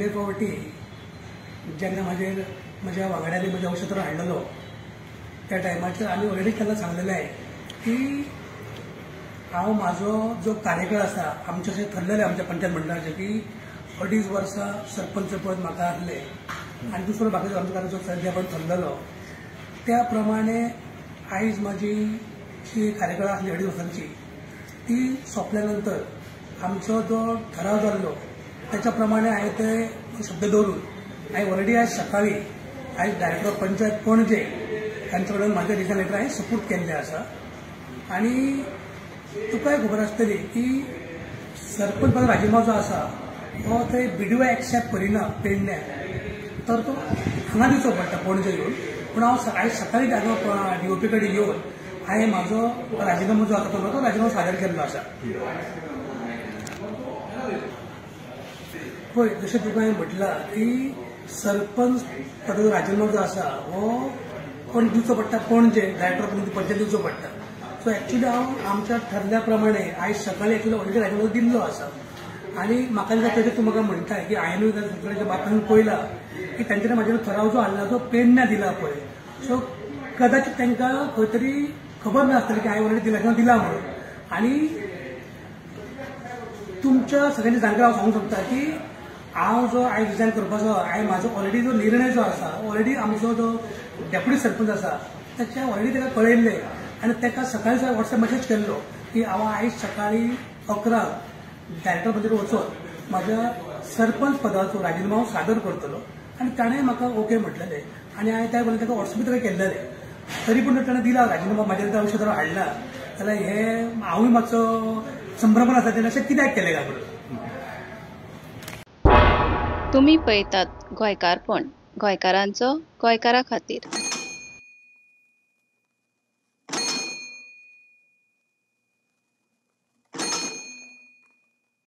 पयले फावटी जेन्ना म्हाजेर म्हज्या वांगड्यांनी म्हज्या औषधार हाडलेलो त्या टायमाचेर आमी ऑलरेडी तेन्ना सांगलेलें की हांव म्हाजो जो कार्यकाळ आसा आमचें अशें ठरलेलें आमच्या पंचायत मंडळाचें की 2.5 वर्सां सरपंच पद म्हाका आसलें आनी दुसरो बाकीचो आमचो कार्य जो पण ठरलेलो त्या प्रमाणे आयज म्हाजी जी कार्यकाळ आसली 2.5 वर्सांची ती सोंपल्या नंतर आमचो जो ठराव जाल्लो त्याच्या प्रमाणे हांवें ते शब्द दवरून हांवें ऑलरेडी आयज सकाळी आयज डायरेक्टर ऑफ पंचायत पणजे तांचे कडेन म्हाजें रिजन लेटर हांवें सपोर्ट केल्लें आसा. आनी तुकाय खबर आसतली की सरपंच पद राजिनामो जो आसा तो थंय बीडीओ एक्सेप्ट करिना पेडण्या, तर तो हांगा दिवचो पडटा पणजे येवन. पूण हांव आयज सकाळी हांगा डीओपी कडेन येवन हांवें म्हाजो राजिनामो जो आसा तो राजिनामो सादर केल्लो आसा. पळय जशें तुका हांवें म्हटलां की सरपंच पदाचो राजिनामो जो आसा हो कोण दिवचो पडटा पणजे डायरेक्टर पंचायत दिवचो पडटा. सो एक्चुअली हांव आमच्या ठरल्या प्रमाणे आयज सकाळी एक्चुअली ऑलरेडी राजिनामो दिल्लो आसा. आनी म्हाका दिसता तेजेर तूं म्हाका म्हणटाय की हांवेंनूय सरकाराच्या बातम्यान पळयला की तांच्यानी म्हाजेर ठराव जो हाडला तो पेडण्या दिला पळय, सो कदाचित तांकां खंय तरी खबर नासतली की हांवें ऑलरेडी दिला किंवा दिला म्हणून. आनी तुमच्या सगळ्यांनी जाणकार हांव सांगूंक सोदता की हांव जो आयज रिजायन करपाचो हांवें म्हाजो ऑलरेडी जो निर्णय जो आसा ऑलरेडी आमचो जो डेप्युटी सरपंच आसा ताच्या ऑलरेडी ताका कळयल्लें आनी ताका सकाळी सकाळी वॉट्सएप मेसेज केल्लो की हांव आयज सकाळी 11 डायरेक्टर पंचायत वचोन म्हाज्या सरपंच पदाचो राजिनामो सादर करतलो आनी ताणें म्हाका ओके म्हटलेलें आनी हांवें त्या बरोबर ताका वॉट्सएप ताका केल्लेलें. तरी पूण ताणें दिला राजिनामो म्हाजेर औषध हाडला जाल्यार हें हांवूय मातसो संभ्रमण आसा तेणें अशें कित्याक केलें काय म्हणून. तुमी पळयतात गोंयकारपण, गोंयकारांचो गोंयकारा खातीर.